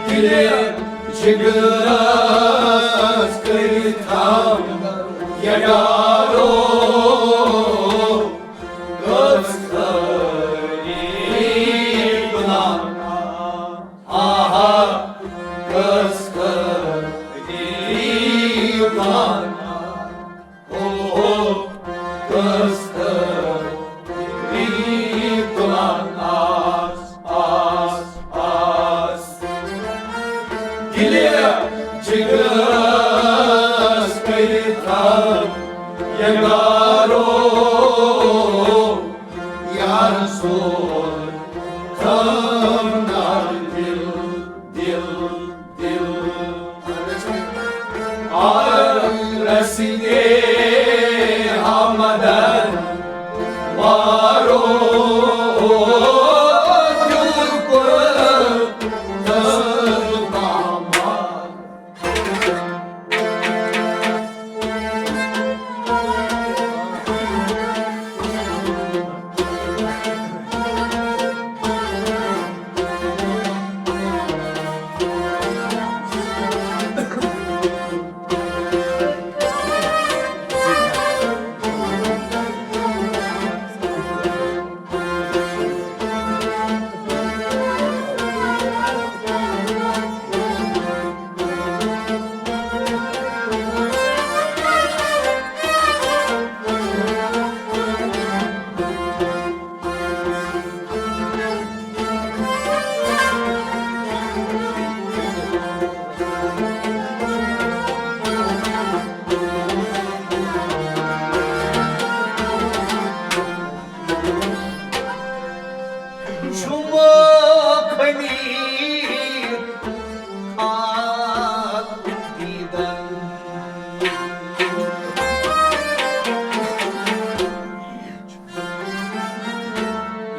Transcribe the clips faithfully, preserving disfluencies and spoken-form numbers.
دِلہِ جِگرَس کٔرِتھ ہم یَڈارو، کٔژ خٲلی گُناہ، آہا، کٔژ خٲلی گُناہ۔ اوہو، کٔژ خٲلی تُلان آس، آس، آس۔ دِلہِ جِگرَس کٔرِتھ ہم یَڈارو، یا رسول، تھٲوناو دِل، دِل۔ دِل۔ آر رسیدے آمدن وارو دِل کوٚر تَس پامال۔ چھُم خمیٖر اکھ دیٖدن۔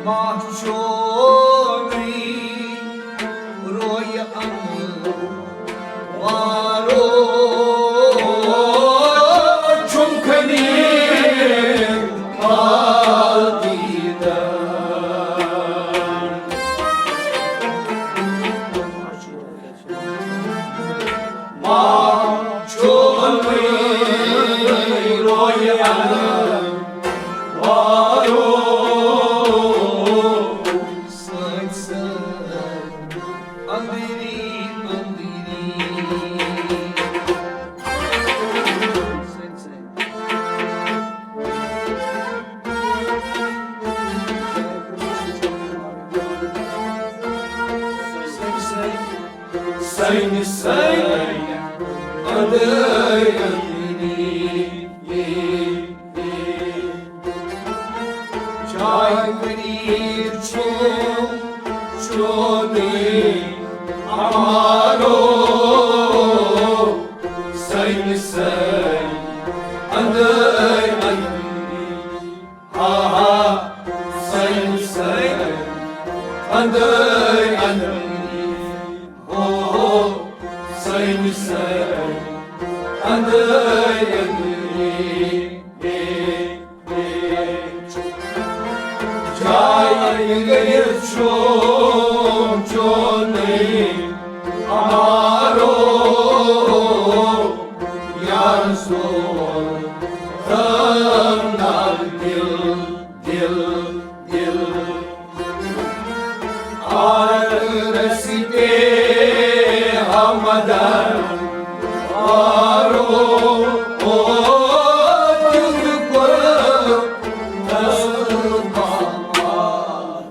ماہ چونٕے رویہِ اَنہٕ وارو، چھُم خمیٖر اکھ دیٖدن۔ ماہ چونٕے رویہِ اَنہٕ وارو۔ سۭتۍ سۭتۍ أنٛدری أنٛدری۔ سۭتۍ سۭتۍ۔ سۭتۍ سۭتۍ۔ سٲنِس سٲنۍ أنٛدرۍ أنٛدری۔ چاے پنیر چھُم چونٕے اَمارو۔ سٲنِس سٲنۍ أنٛدرۍ أنٛدری۔ آہا، سٲنۍ سٲنۍ أنٛدرۍ أنٛدری۔ ہو ہو، سٲنۍ سٲنۍ أنٛدرۍ أنٛدری۔ چاے گٔیِتھ چھُم چونٕے اَمارو۔ یا رسول، تھٲوناو دِل، دِل، دِل۔ آر رسیدے آمدن وارو، او دِل کوٚر تَس پامال۔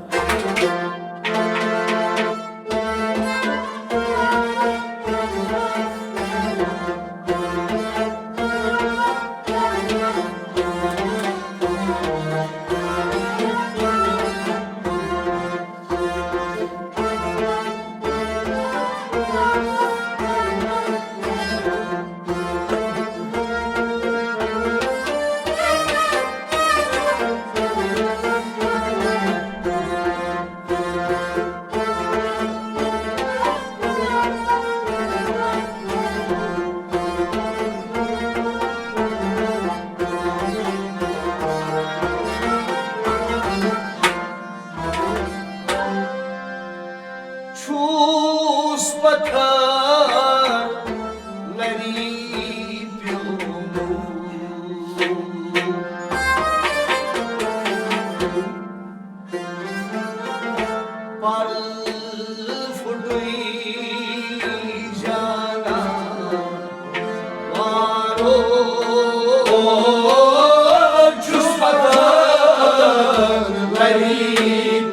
چھُس پتھر لری پیومُت۔ پل پھُٹُے جانا وارو۔ چھُس پتھر لری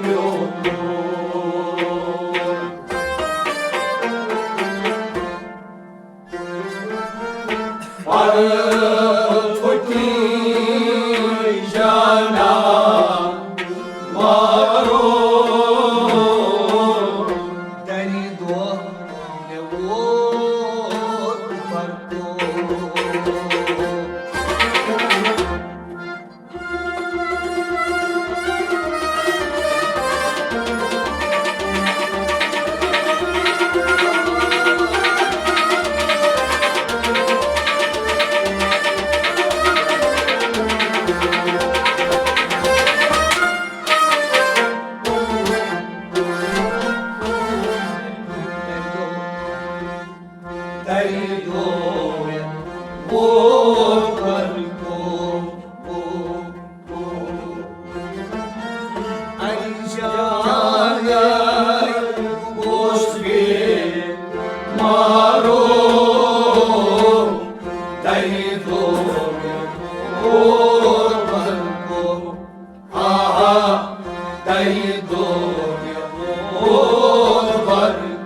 پیومُت۔ پھٹی جانا مارو۔ تری دو مےٚ ووت پرتو۔ تری دو مےٚ ووت پرتو۔ اَمہِ جایہِ گوس بے مارو، تَمہِ دۄہ مےٚ ووت بنٛگو۔ آہا، تَمہِ دۄہ مےٚ ووت بنٛگو۔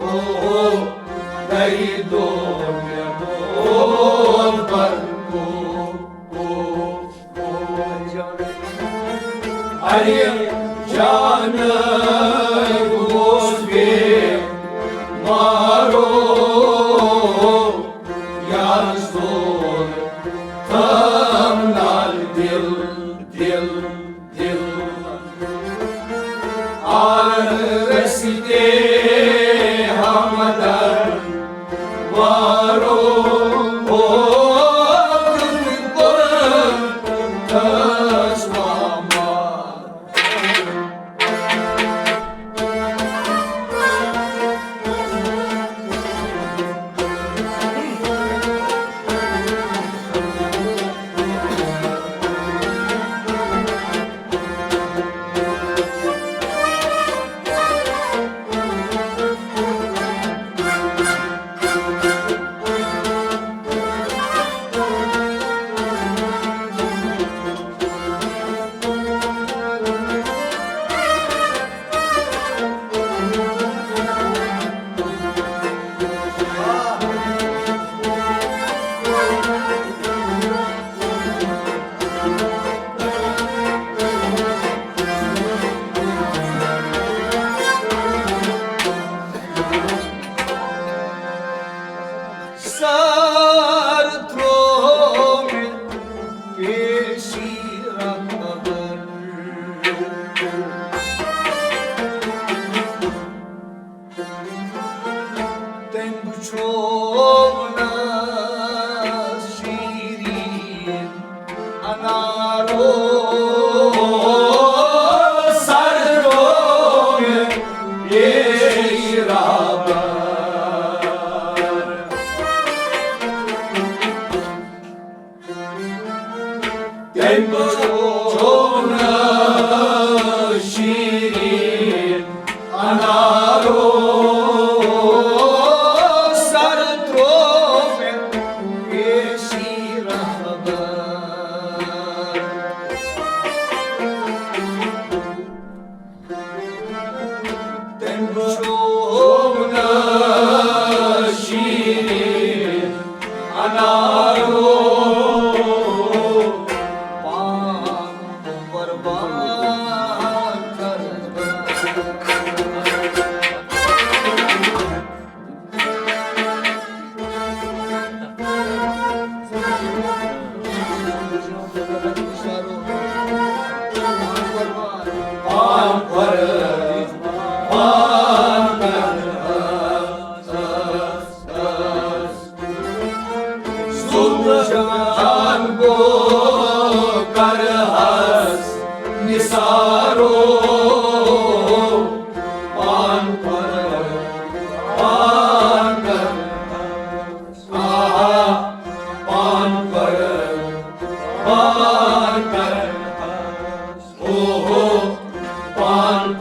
او، دَیہِ دۄہ مےٚ ووت بنٛگو۔ او، او، اَرے جانَے گوس بے مارو، یارَس دوٚر تھَم نال دِل، دِل۔ دِل۔ آر رستے ہمدرد وارو، او تُہُنٛد کوٚر تسلام۔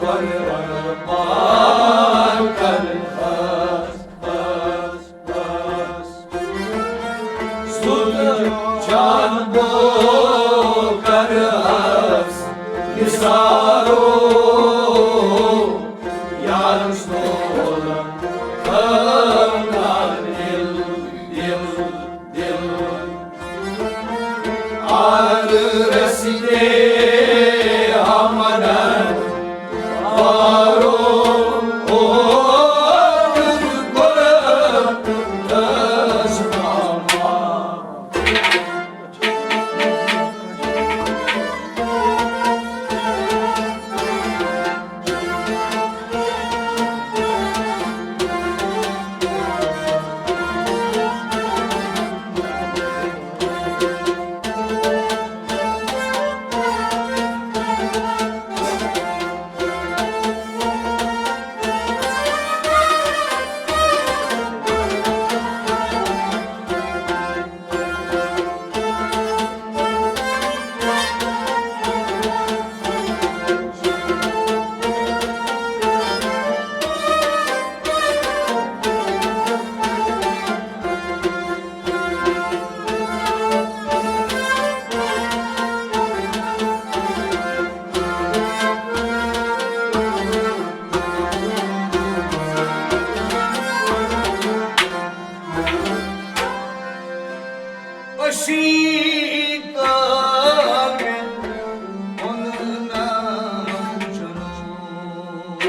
قربان کر ہس، ہس، ہس۔ سُت جان بو کر ہس نثارو، یارس دولت خانہ دل، دل، دل۔ آر رسیدے آمدن بارو، او، گل، دس، ماما۔ عشیقا مےٚ ووٚن نہ جُنوٗن۔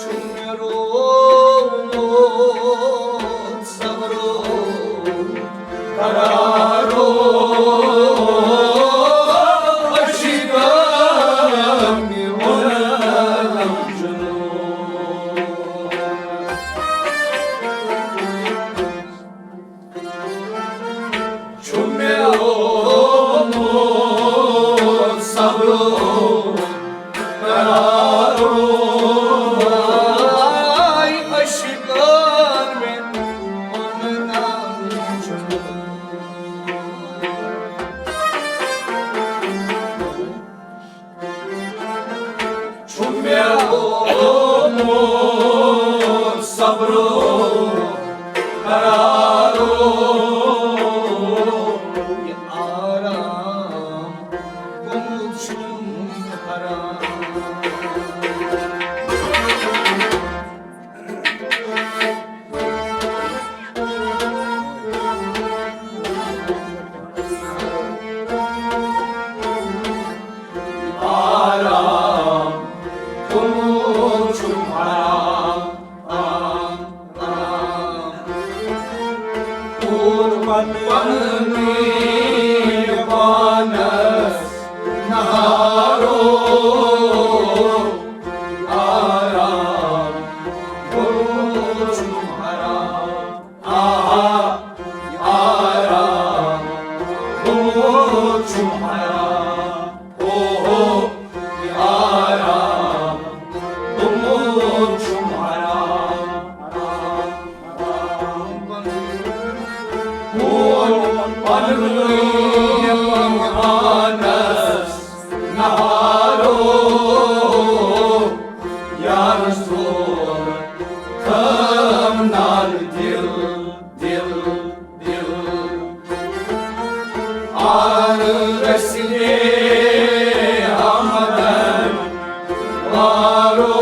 چھُ مےٚ روومُت صبرو قرارو، عشیقا مےٚ ووٚن نہ جُنوٗن۔ چھُ مےٚ روومُت صبرو قرارو، عشیقا مےٚ ووٚن نہ جُنوٗن۔ چھُ مےٚ روومُت صبرو قرارو، یہِ آرام گوٚمُت چھُم حرام۔ آرام، گوٚمُت چھُم حرام، آم، آم۔ کوٚر پتہٕ پننُے پانس نہارو، آرام، گوٚمُت چھُم حرام۔ آہا، آرام، گوٚمُت چھُم حرام۔ اوہو، آرام، گوٚمُت چھُم حرام۔ کوٚر پننُے پانس نہارو، یارس دولت خانہ دل، دل، دل۔ آر رسیدے آمدن بارو،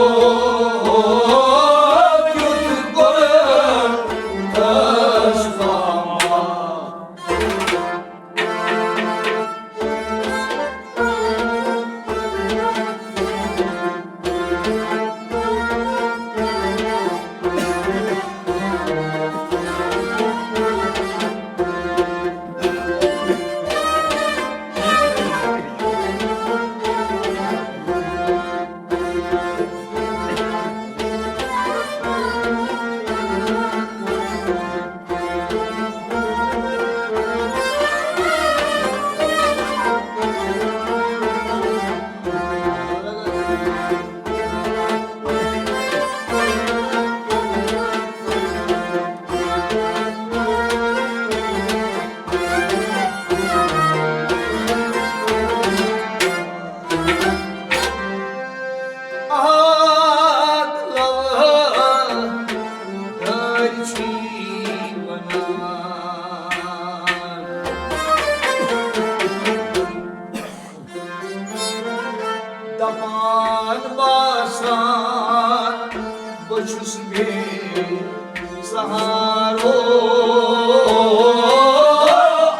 کیُتھ گُلہٕ دستہٕ ماما۔ سہارو،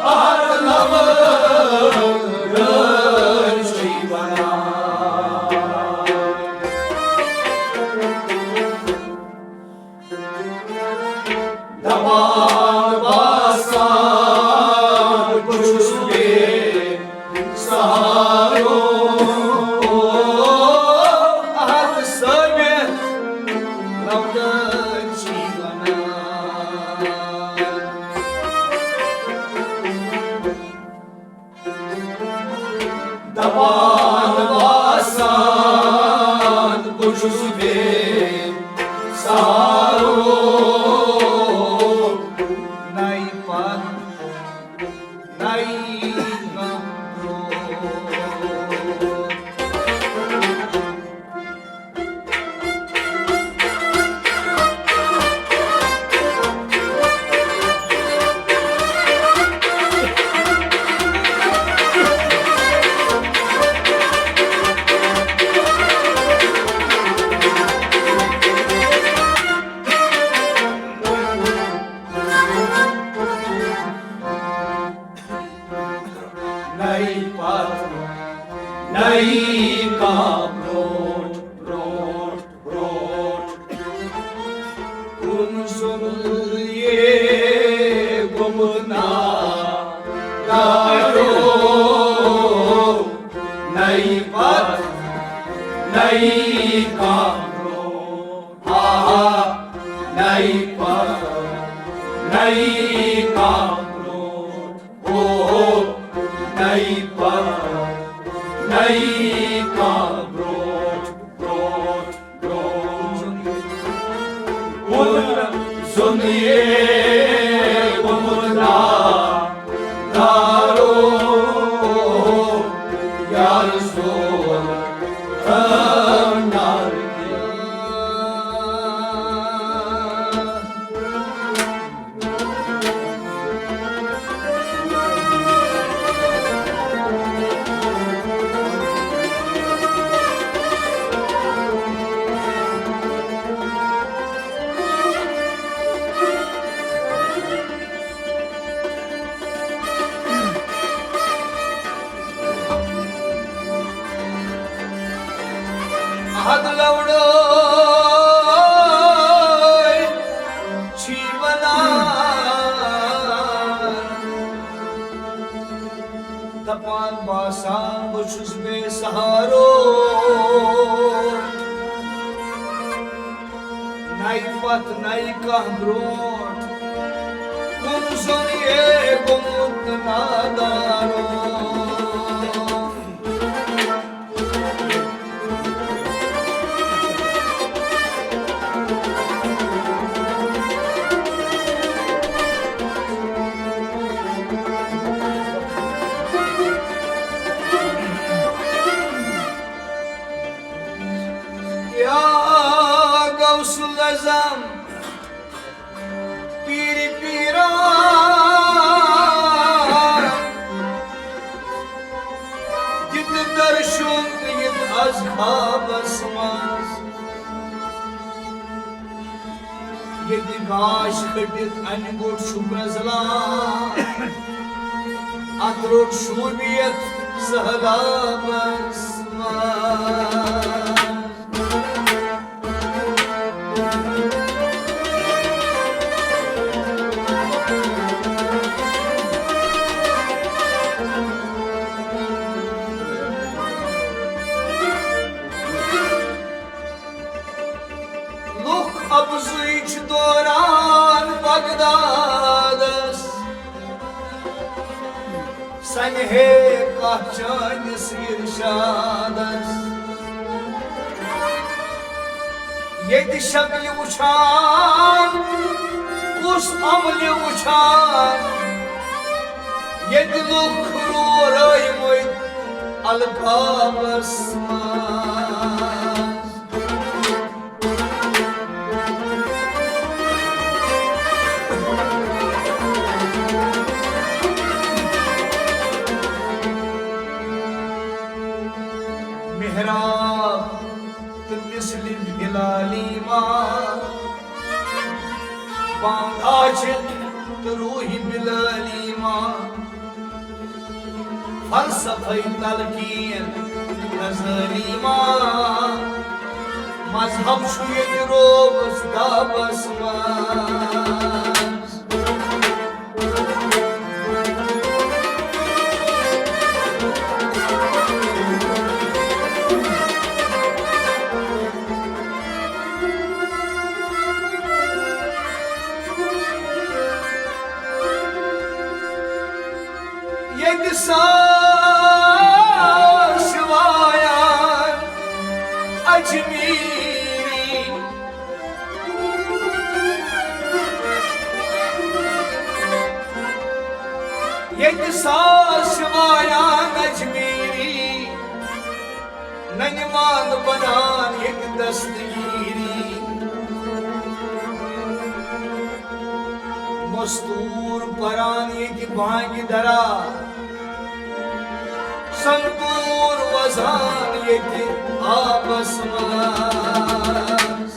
ہر لبہٕ چھُے ونان۔ دپان باسان بہٕ چھُس بے سہارو، اہل صٲبِر لفظ چھی ونان۔ دپان باسان بہٕ چھُس بے سہارو۔ نَے پتھ، نَے کانٛہہ برونٛٹھ۔ نَے پتھ، نَے کانٛہہ برونٛٹھ، برونٛٹھ، برونٛٹھ۔ کُن زوٚن یے گوٚمُت نادارو۔ نَے پتھ، نَے کانٛہہ برونٛٹھ۔ آہا، نَے پتھ، نَے کانٛہہ برونٛٹھ۔ او، نَے پتھ، نَے کانٛہہ برونٛٹھ، برونٛٹھ، برونٛٹھ۔ کُن زوٚن یے گوٚمُت نادارو، یار زول تھٲو نار۔ احد لوڑٲے چھی ونان، دپان باسان بہٕ چھُس بے سہارو۔ نَے پتھ، نَے کانٛہہ برونٛٹھ، کُن زوٚن یے گوٚمُت نادارو۔ یا غوث الاعظم، پیٖرِ پیٖران، دِتہٕ درشُن یِتھ از خوابس منٛز۔ ییٚتہِ گاش کھٔٹِتھ انہِ گوٚٹ چھُ برٛزلان، اتھ روٚٹ شوٗبِتھ سہلابس منٛز۔ لُکھ اَپزُے چھِ دوران بغدادس۔ سنہِ ہے کتھ چٲنِس ارشادس۔ ییٚتہِ شکلہِ وُچھان، کُس عملہِ وُچھان، ییٚتہِ لُکھ رورٲومٕتۍ القابس منٛز۔ محراب تہٕ مثلِ بلالی ما پاندا چھِ تہٕ روحِ بِلٲلی ما، فلسفہٕ تلقیٖن غزٲلی ما، مذہب چھُ ییٚتہِ روبس دابس منٛز۔ ییٚتہِ ساز چھِ وایان اجمیری، ییٚتہِ ساز چھِ وایان اجمیری، ننہِ مان بنان ییٚتہِ دستگیری۔ مستوٗر پران ییٚتہِ بانگہِ درا، سنتوٗر وزان ییٚتہِ آبس منٛز۔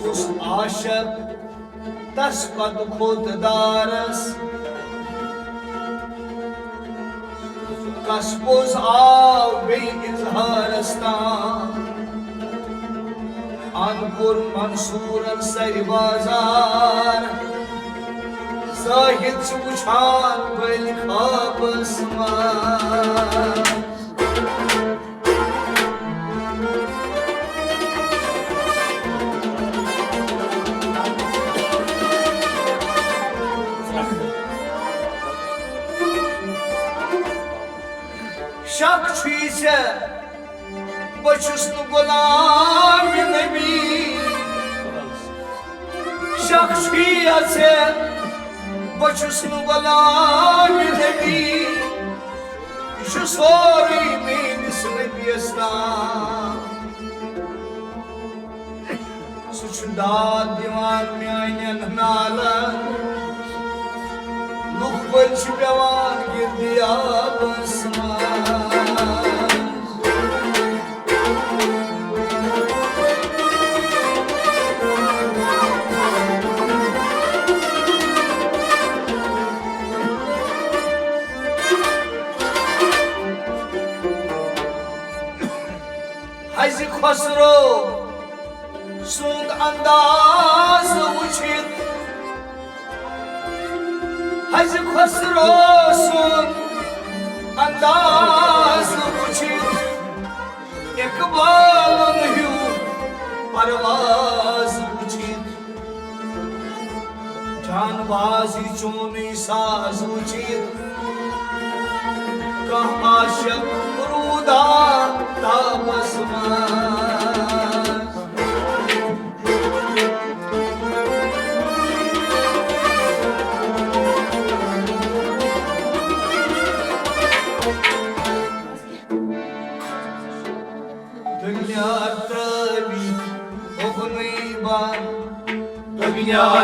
کُس عاشق تس پتہٕ کھوٚت دارس، کس پوٚز آو بیٚیہِ اظہارس تام۔ ان کوٚر منصوٗرن سرِ بازار، زٲہد چھُ وُچھان بٔلۍ خوابس منٛز۔ شک چھُے ژےٚ، بہٕ چھُس نہٕ غلام نبی۔ شک چھُے ژےٚ، بہٕ چھُس نہٕ غلام نبی۔ یہِ چھُ سورُے میٲنِس نبیَس تام۔ سُہ چھُ داد دِوان میانٮ۪ن نالن۔ لُکھ بٔلۍ چھِ پٮ۪وان گِردیابس منٛز۔ حضِ خسرو سُنٛد انداز وٕچھِتھ، حضِ خسرو سُنٛد انداز وٕچھِتھ، اقبالن ہیوٗ پرواز وٕچھِتھ، جان بازی چونُے ساز وٕچھِتھ، کانٛہہ عاشق روٗدا تابس منٛز۔ دُنیا ترٲوِتھ اوٚبنٕے بنٛد، دُنیا